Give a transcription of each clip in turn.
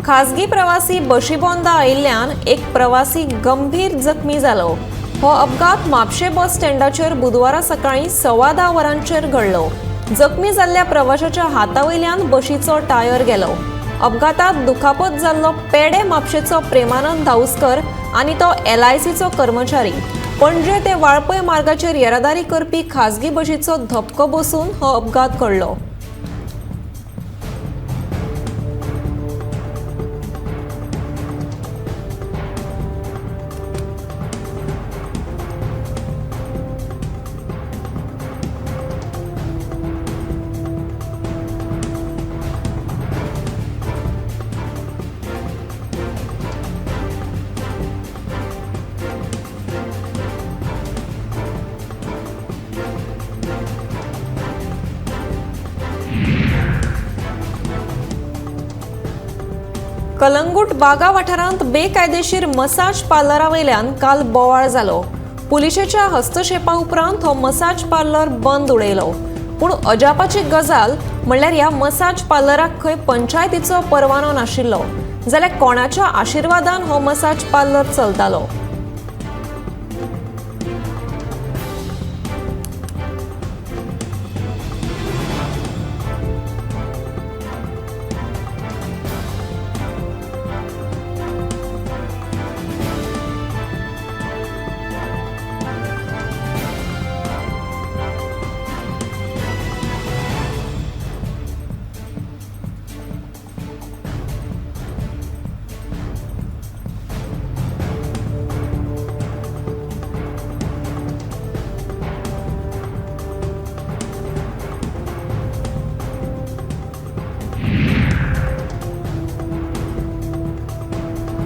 खाजगी प्रवासी बशीबोंदा आयिल्ल्यान एक प्रवासी गंभीर जखमी जालो. हो अपघात म्हापशें बस स्टँडाचेर बुधवारा सकाळीं 10:15 वरांचेर घडलो. जखमी जाल्ल्या प्रवाशाच्या हाता वयल्यान बशीचो टायर गेलो. अपघातात दुखापत जाल्लो पेडे म्हापशेचो प्रेमानंद धाऊस्कर आनी तो LICचो कर्मचारी. पणजे ते वाळपय मार्गाचेर येरादारी करपी खाजगी बशीचो धपको बसून हो अपघात घडलो. कलंगूट बागा वाठारांत बेकायदेशीर मसाज पार्लरा वयल्यान काल बोवाळ जालो. पुलिशेच्या हस्तक्षेपा उपरांत हो मसाज पार्लर बंद उडयलो. पूण अजापाची गजाल म्हणल्यार ह्या मसाज पार्लराक खंय पंचायतीचो परवानो नाशिल्लो, जाल्यार कोणाच्या आशिर्वादान हो मसाज पार्लर चलतालो.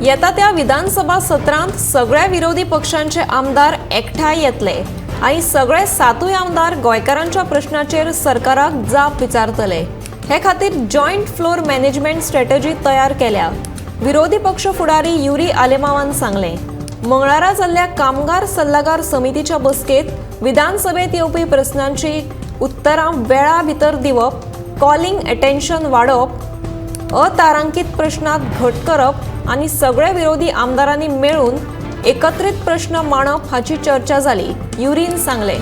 येता त्या विधानसभा सत्रांत सगळ्या विरोधी पक्षांचे आमदार एकठांय येतले आनी सगळे 7 आमदार गोंयकारांच्या प्रश्नाचेर सरकाराक जाप विचारतले. हे खातीर जॉयंट फ्लोर मॅनेजमेंट स्ट्रॅटजी तयार केल्या. विरोधी पक्ष फुडारी युरी आलेमावान सांगलें. मंगळारा जाल्ल्या कामगार सल्लागार समितीच्या बसकेत विधानसभेत येवपी प्रस्नांची उत्तरां वेळा भितर दिवप, कॉलिंग अटेन्शन वाडोवप, अतारांकित प्रश्नात घट करप आनी सगळे विरोधी आमदारांनी मेळून एकत्रित प्रश्न मांडप हाची चर्चा जाली, युरीन सांगलें.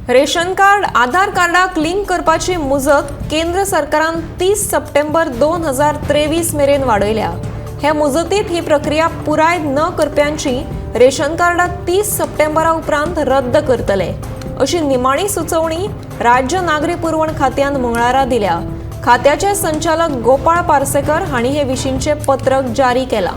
रेशन कार्ड आधार कार्डाक लिंक करपाची मुजत केंद्र सरकारान 30 सप्टेंबर 2023 मेरेन वाडयल्या. हे मुजतीत ही प्रक्रिया पुराय न करप्यांची रेशन कार्डां 30 सप्टेंबरा उपरांत रद्द करतले, अशी निमाणी सुचोवणी राज्य नागरी पुरवण खात्यान मंगळारा दिल्या. खात्याचे संचालक गोपाळ पार्सेकर हांणी हे विशींचें पत्रक जारी केलां.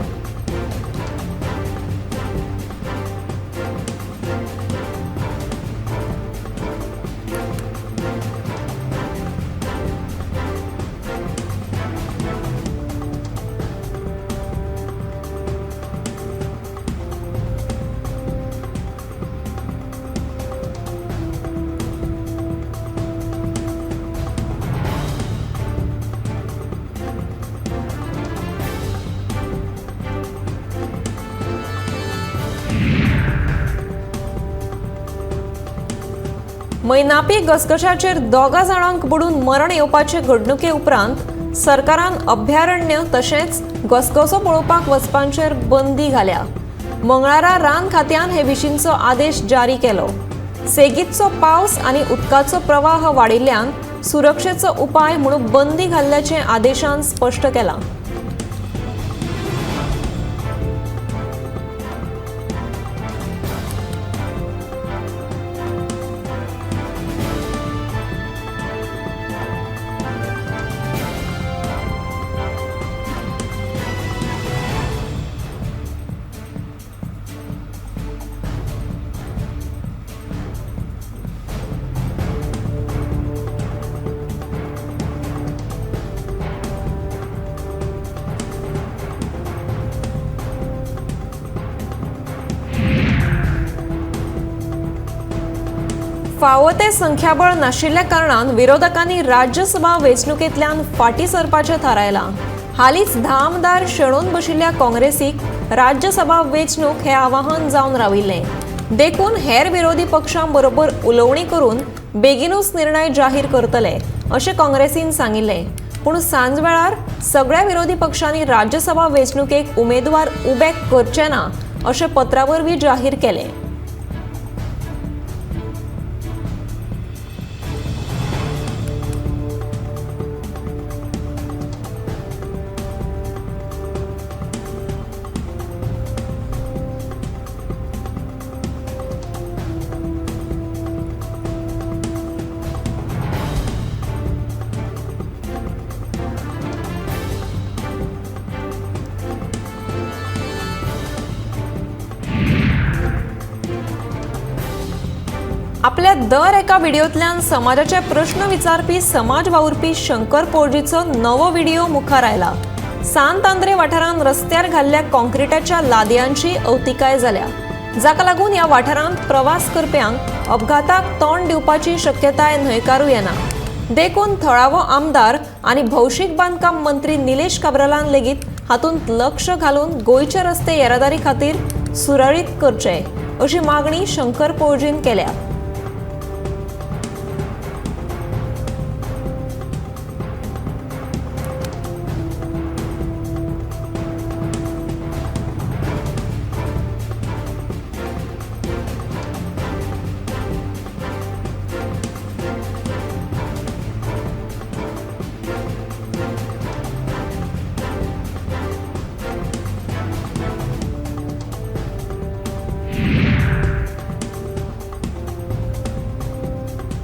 मैनापी घसघशाचेर 2 जाणांक बुडून मरण येवपाचे घडणुके उपरांत सरकारान अभयारण्य तशेंच घसघसो पळोवपाक वचपांचेर बंदी घाल्या. मंगळारा रान खात्यान हे विशींचो आदेश जारी केलो. सेगीतचो पावस आनी उदकाचो प्रवाह वाडिल्ल्यान सुरक्षेचो उपाय म्हणून बंदी घाल्ल्याचें आदेशान स्पश्ट केलां. फावो ते संख्याबळ नाशिल्ल्या कारणान विरोधकांनी राज्यसभा वेंचणुकेंतल्यान फाटीं सरपाचें थारायलां. हालींच 10 आमदार शेणोवन बशिल्ल्या काँग्रेसीक राज्यसभा वेंचणूक हें आवाहन जावन राविल्लें. देखून हेर विरोधी पक्षां बरोबर उलोवणी करून बेगिनूच निर्णय जाहीर करतले अशें काँग्रेसीन सांगिल्लें. पूण सांजवेळार सगळ्या विरोधी पक्षांनी राज्यसभा वेंचणुकेक उमेदवार उबे करचे ना अशें पत्रा वरवीं जाहीर केलें. आपल्या दर एका व्हिडिओतल्यान समाजाचे प्रश्न विचारपी समाज वावुरपी शंकर पोळजीचो नवो व्हिडिओ मुखार आयला. सांत आंद्रे वाठारांत रस्त्यार घाल्ल्या कॉन्क्रिटाच्या लादयांची अवतिकाय जाल्या, जाका लागून ह्या वाठारांत प्रवास करप्यांक अपघाताक तोंड दिवपाची शक्यताय न्हयकारूं येना. देखून थळावो आमदार आनी भौशीक बांदकाम मंत्री निलेश काब्रालान लेगीत हातूंत लक्ष घालून गोंयचे रस्ते येरादारी खातीर सुरळीत करचे अशी मागणी शंकर पोळजीन केल्या.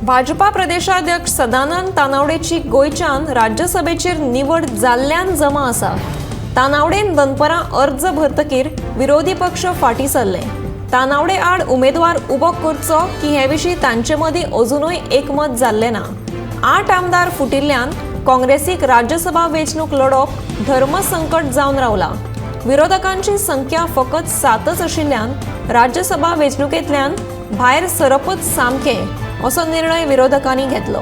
भाजपा प्रदेशाध्यक्ष सदानंद तानावडेची गोंयच्यान राज्यसभेचेर निवड जाल्ल्यान जमा आसा. तानावडेन दनपरां अर्ज भरतकीर विरोधी पक्ष फाटीं सरले. तानावडे आड उमेदवार उबो करचो की हे विशीं तांचे मदीं अजुनूय एकमत जाल्लें ना. 8 आमदार फुटिल्ल्यान काँग्रेसीक राज्यसभा वेंचणूक लडोवप धर्मसंकट जावन रावलां. विरोधकांची संख्या फकत 7च आशिल्ल्यान राज्यसभा वेंचणुकेंतल्यान भायर सरपच सामकें असो निर्णय विरोधकांनी घेतलो.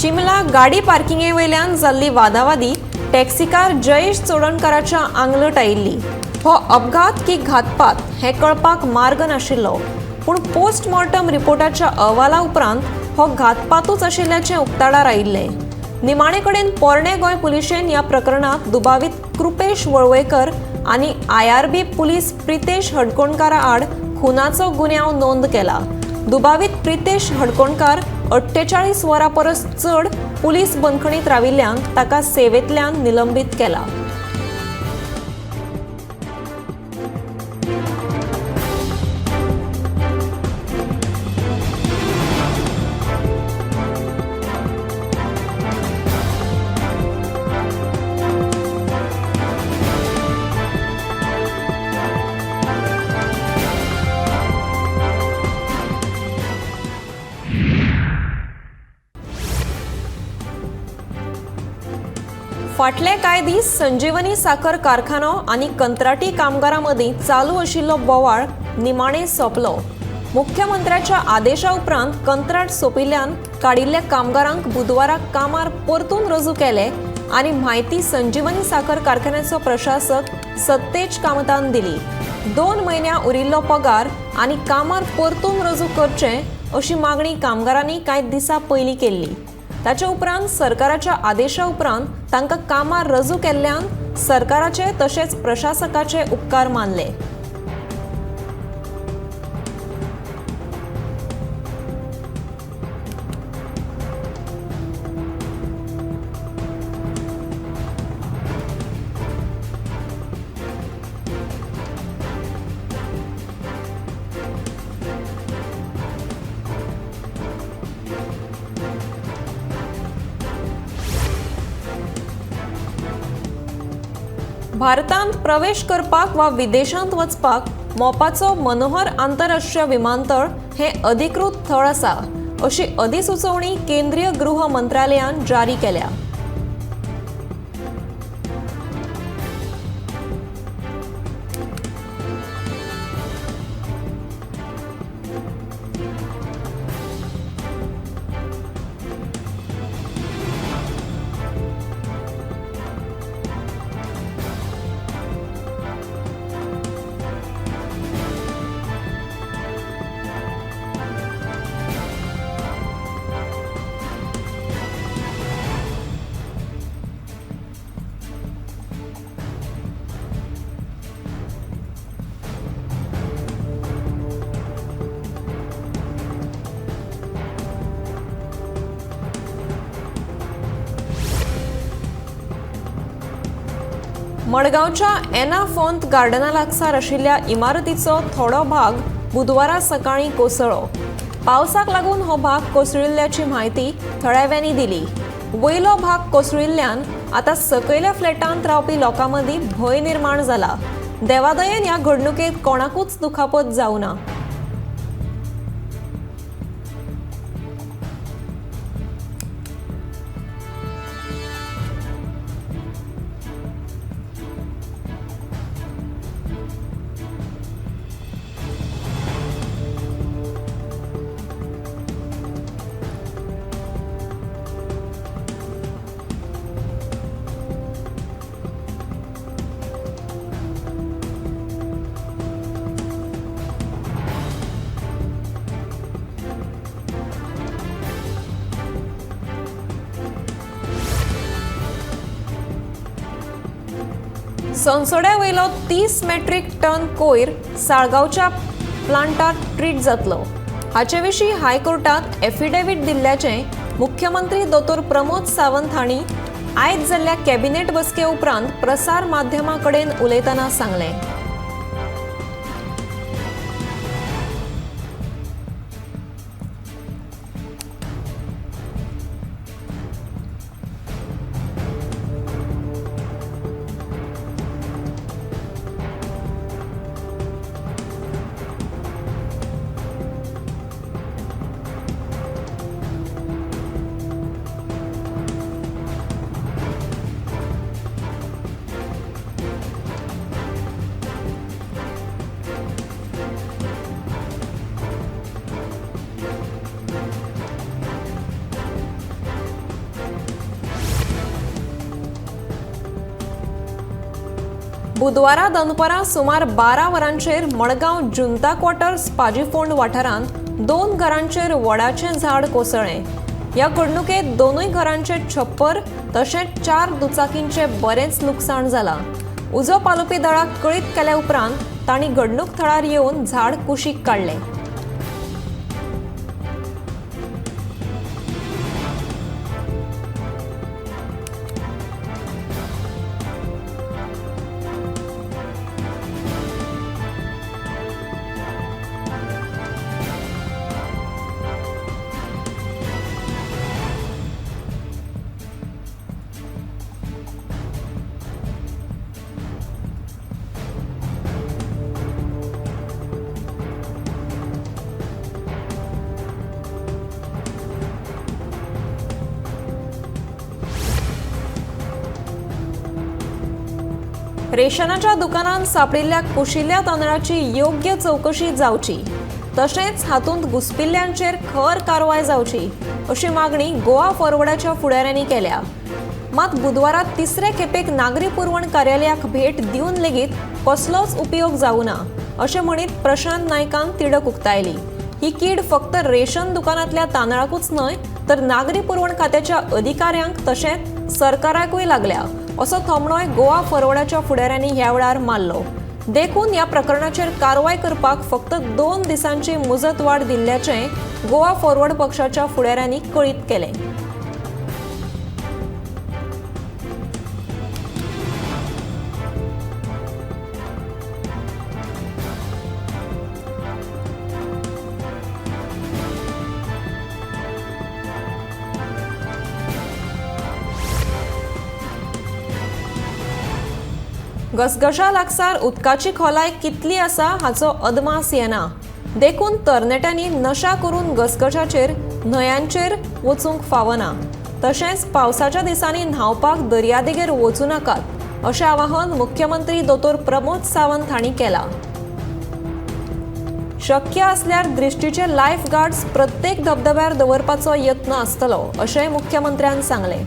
चिमला गाडी पार्किंगे वयल्यान जाल्ली वादावादी टॅक्सीकार जयेश चोडणकाराच्या आंगलट आयिल्ली. हो अपघात की घातपात हें कळपाक मार्ग नाशिल्लो, पूण पोस्टमॉर्टम रिपोर्टाच्या अहवाला उपरांत हो घातपातूच आशिल्ल्याचें उक्ताडार आयिल्लें. निमाणे कडेन पोरणे गोंय पुलिशेन ह्या प्रकरणांत दुबावीत कृपेश वळवयकर आनी IRB police Pritesh हडकोणकारा आड खुनाचो गुन्यांव नोंद केला. दुबावीत प्रितेश हडकोणकार 48 वरां परस चड पुलीस बंदखणीत राविल्ल्यान ताका सेवेंतल्यान निलंबीत केला. फाटले कांय दीस संजीवनी साखर कारखानो आनी कंत्राटी कामगारां मदीं चालू आशिल्लो बोवाळ निमाणे सोंपलो. मुख्यमंत्र्याच्या आदेशा उपरांत कंत्राट सोंपिल्ल्यान काडिल्ल्या कामगारांक बुधवारा कामार परतून रजू केले आनी म्हायती संजीवनी साखर कारखान्याचो प्रशासक सत्तेज कामतान दिली. 2 म्हयन्या उरिल्लो पगार आनी कामार परतून रजू करचे अशी मागणी कामगारांनी कांय दिसां पयलीं केल्ली. ताचे उपरांत सरकाराच्या आदेशा उपरांत तांकां कामार रजू केल्ल्यान सरकाराचे तशेंच प्रशासकाचे उपकार मानले. भारतांत प्रवेश करपाक वा विदेशांत वचपाक मोपाचो मनोहर आंतरराष्ट्रीय विमानतळ हें अधिकृत थळ आसा अशी अधिसुचोवणी केंद्रीय गृह मंत्रालयान जारी केल्या. मडगांवच्या एना फोंत गार्डना लागसार आशिल्ल्या इमारतीचो थोडो भाग बुधवारा सकाळीं कोसळ्ळो. पावसाक लागून हो भाग कोसळिल्ल्याची म्हायती थळाव्यांनी दिली. वयलो भाग कोसळिल्ल्यान आतां सकयल्या फ्लॅटांत रावपी लोकां मदीं भंय निर्माण जाला. देवादयेन ह्या घडणुकेंत कोणाकूच दुखापत जावना. सोनसोड्या वयलो 30 मेट्रीक टन कोयर साळगांवच्या प्लांटात ट्रीट जातलो. हाचे विशीं हायकोर्टात एफिडेवीट दिल्ल्याचें मुख्यमंत्री दोतोर प्रमोद सावंत हांणी आयज जाल्ल्या कॅबिनेट बसके उपरांत प्रसार माध्यमां कडेन उलयतना सांगलें. बुधवारा दनपरां सुमार 12 वरांचेर मडगांव जुंता क्वॉर्टर्स पाजीफोंड वाठारांत 2 घरांचेर वडाचें झाड कोसळ्ळें. ह्या घडणुकेंत दोनूय घरांचे छप्पर तशेंच 4 दुचाकींचें बरेंच लुकसाण जालां. उजो पालोवपी दळाक कळीत केल्या उपरांत तांणी घडणूक थळार येवन झाड कुशीक काडलें. रेशनाच्या दुकानांत सापडिल्ल्या कुशिल्ल्या तांदळाची योग्य चवकशी जावची तशेंच हातूंत घुसपिल्ल्यांचेर खर कारवाय जावची अशी मागणी गोवा फॉरवर्डाच्या फुडाऱ्यांनी केल्या. मात बुधवारा तिसरे खेपेक नागरी पुरवण कार्यालयाक भेट दिवन लेगीत कसलोच उपयोग जावना अशें म्हणीत प्रशांत नायकान तिडक उक्तायली. ही कीड फक्त रेशन दुकानांतल्या तांदळाकूच न्हय तर नागरी पुरवण खात्याच्या अधिकाऱ्यांक तशेंच सरकाराकूय लागल्या असो थोमणोय गोवा फॉरवर्डाच्या फुडाऱ्यांनी ह्या वेळार मारलो. देखून ह्या प्रकरणाचेर कारवाय करपाक फक्त 2 दिसांची मुजतवाड दिल्ल्याचें गोवा फॉरवर्ड पक्षाच्या फुडाऱ्यांनी कळीत केलें. घसघशा लागसार उदकाची खोलाय कितली आसा हाचो अदमास येना, देखून तरणाट्यांनी नशा करून घसघशाचेर न्हंयांचेर वचूंक फावना। तशेंच पावसाच्या दिसांनी न्हांवपाक दर्यादेगेर वचूं नाकात अशें आवाहन मुख्यमंत्री दोतोर प्रमोद सावंत हांणी केलां। शक्य आसल्यार दृष्टीचे लायफ गार्ड्स प्रत्येक धबधब्यार दवरपाचो यत्न आसतलो अशेंय मुख्यमंत्र्यान सांगलें।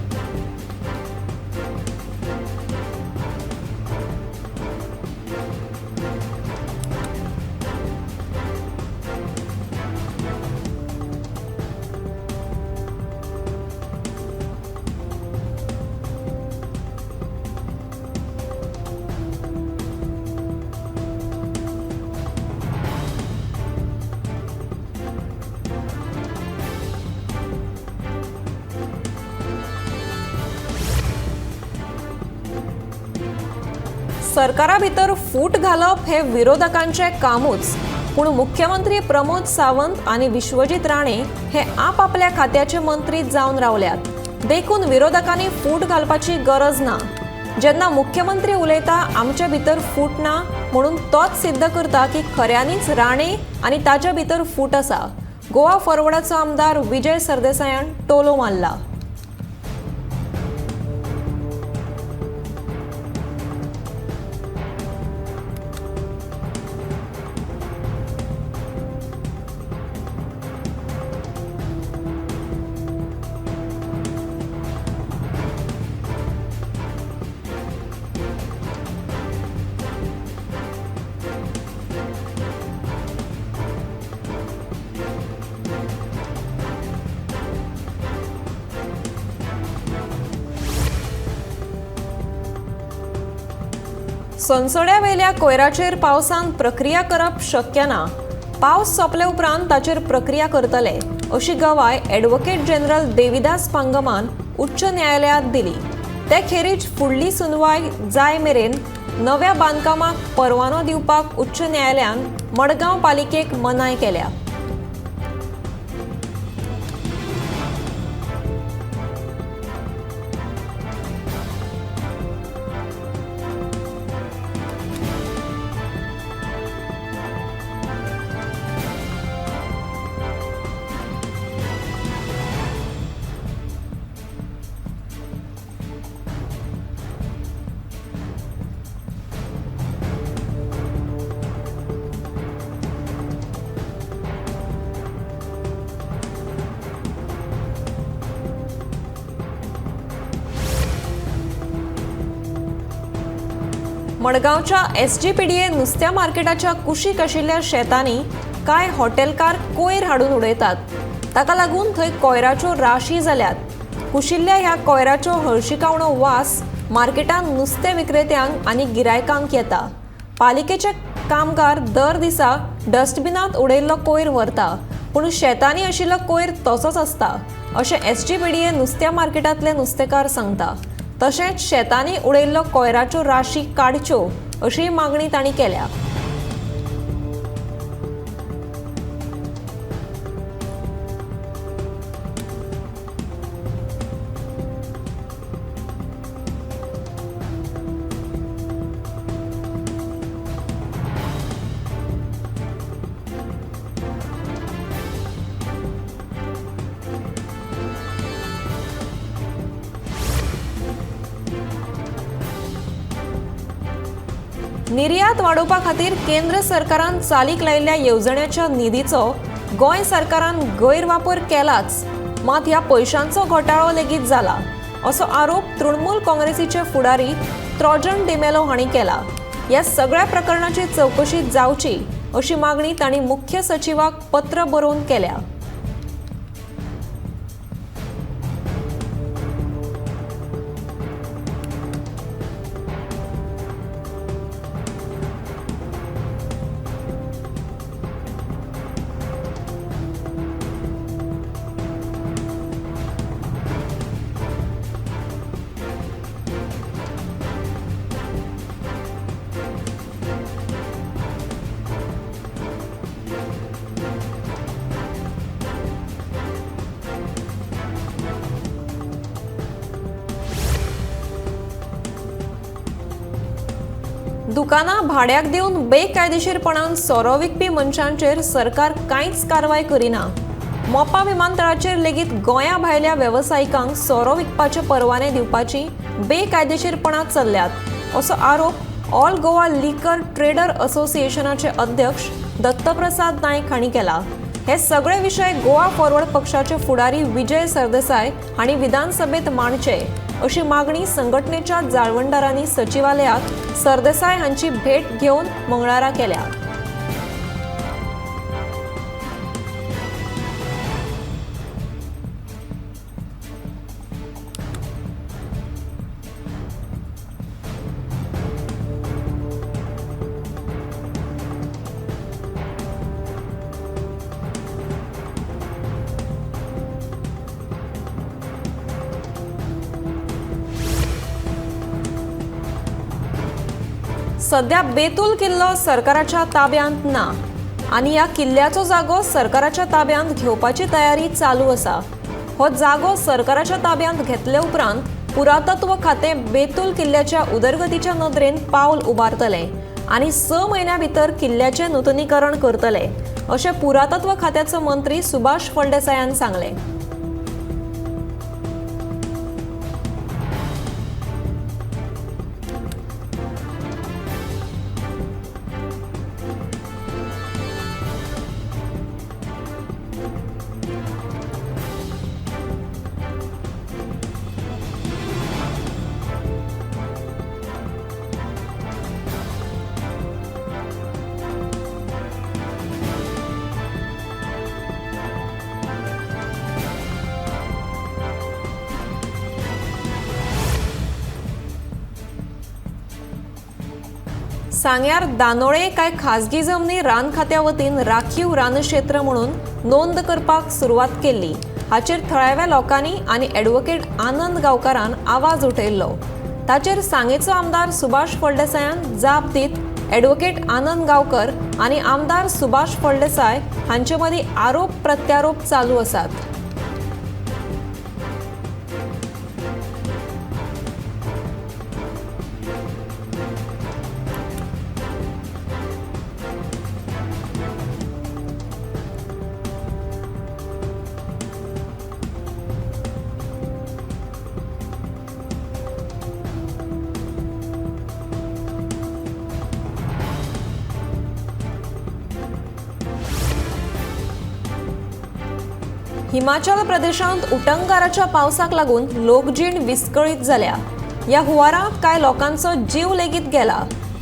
सरकारा भितर फूट घालप हे विरोधकांचें कामूच, पूण मुख्यमंत्री प्रमोद सावंत आनी विश्वजीत राणे हे आपापल्या खात्याचे मंत्री जावन रावल्यात, देखून विरोधकांनी फूट घालपाची गरज ना। जेन्ना मुख्यमंत्री उलयता आमचे भितर फूट ना म्हणून तोच सिद्ध करता की खऱ्यांनीच राणे आनी ताचे भितर फूट आसा। गोवा फॉरवर्डाचो आमदार विजय सरदेसायान टोलो मारला। सोनसोड्या वेल्या कोयराचेर पावसान प्रक्रिया करप शक्य ना, पावस सोंपले उपरांत ताचेर प्रक्रिया करतले अशी गवाय ॲडव्होकेट जनरल देविदास पांगमान उच्च न्यायालयात दिली। ते खेरीज फुडली सुनवाय जाय मेरेन नव्या बांदकामाक परवानो दिवपाक उच्च न्यायालयान मडगांव पालिकेक मनाय केल्या। मडगांवच्या एसजीपीडीए नुस्त्या मार्केटाच्या कुशीक आशिल्ल्या शेतांनी कांय हॉटेलकार कोयर हाडून उडयतात, ताका लागून थंय कोयराच्यो राशी जाल्यात। कुशिल्ल्या ह्या कोयराचो हळशिकावणो वास मार्केटांत नुस्तें विक्रेत्यांक आनी गिरायकांक येता। पालिकेचे कामगार दर दिसा डस्टबिनांत उडयल्लो कोयर व्हरता, पूण शेतांनी आशिल्लो कोयर तसोच आसता अशें एसजीपीडीए नुस्त्या मार्केटांतले नुस्तेकार सांगता। तशेंच शेतांनी उडयल्लो कोयराच्यो राशी काडच्यो अशी मागणी तांणी केल्या। निर्यात वाडोवपा खातीर केंद्र सरकारान चालीक लायिल्ल्या येवजण्याच्या निधीचो गोंय सरकारान गैरवापर केलाच, मात ह्या पयशांचो घोटाळो लेगीत जाला असो आरोप तृणमूल काँग्रेसीचे फुडारी त्रोजन डिमेलो हांणी केला। ह्या सगळ्या प्रकरणाची चवकशी जावची अशी मागणी तांणी मुख्य सचिवाक पत्र बरोवन केल्या। दुकानां भाड्याक दिवन बेकायदेशीरपणान सोरो विकपी मनशांचेर सरकार कांयच कारवाय करिना। मोपा विमानतळाचेर लेगीत गोंया भायल्या वेवसायिकांक सोरो विकपाचे परवाने दिवपाची बेकायदेशीरपणां चल्ल्यात असो आरोप ऑल गोवा लिकर ट्रेडर असोसिएशनाचे अध्यक्ष दत्तप्रसाद नायक हांणी केला। हे सगळे विशय गोवा फॉरवर्ड पक्षाचे फुडारी विजय सरदेसाय हांणी विधानसभेत मांडचे अशी मागणी संघटनेच्या जाळवणदारांनी सचिवालयात सरदेसाय हांची भेट घेवन मंगळारा केल्या। सध्या बेतूल किल्लो सरकाराच्या ताब्यांत ना आनी ह्या किल्ल्याचो जागो सरकाराच्या ताब्यांत घेवपाची तयारी चालू आसा। हो जागो सरकाराच्या ताब्यांत घेतले उपरांत पुरातत्व खातें बेतूल किल्ल्याच्या उदरगतीच्या नदरेन पावल उबारतले आनी 6 म्हयन्या भितर किल्ल्याचें नुतनीकरण करतले अशें पुरातत्व खात्याचो मंत्री सुभाष फळदेसायान सांगलें। सांग्यार दानोळे काय खाजगी जमनी रान खात्या वतीन राखीव रानक्षेत्र म्हणून नोंद करपाक सुरवात केल्ली। हाचेर थळाव्या लोकांनी आनी ॲडव्होकेट आनंद गांवकारान आवाज उठयल्लो। ताचेर सांगेचो आमदार सुभाष फळदेसायान जाप दीत ॲडव्होकेट आनंद गांवकर आनी आमदार सुभाष फळदेसाय हांचे मदीं आरोप प्रत्यारोप चालू आसात। हिमाचल प्रदेशांत उटंगाराच्या पावसाक लागून लोकजीण विस्कळीत जाल्या। ह्या हुंवारांत कांय लोकांचो जीव लेगीत गेला,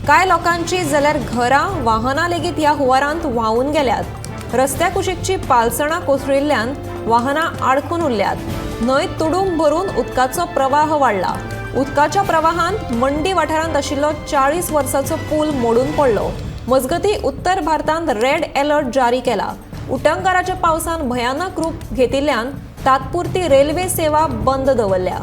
कांय लोकांची जाल्यार घरां वाहनां लेगीत ह्या हुंवारांत व्हांवून गेल्यात। रस्त्या कुशीकची पालसणां कोसळिल्ल्यान वाहनां आडखून उरल्यात। न्हंय तुडूंब भरून उदकाचो प्रवाह वाडला। उदकाच्या प्रवाहांत मंडी वाठारांत आशिल्लो 40 वर्सांचो पूल मोडून पडलो। मजगतीं उत्तर भारतांत रेड अलर्ट जारी केला। उटंगाराच्या पावसान भयानक रूप घेतिल्ल्यान तात्पुरती रेल्वे सेवा बंद दवरल्या।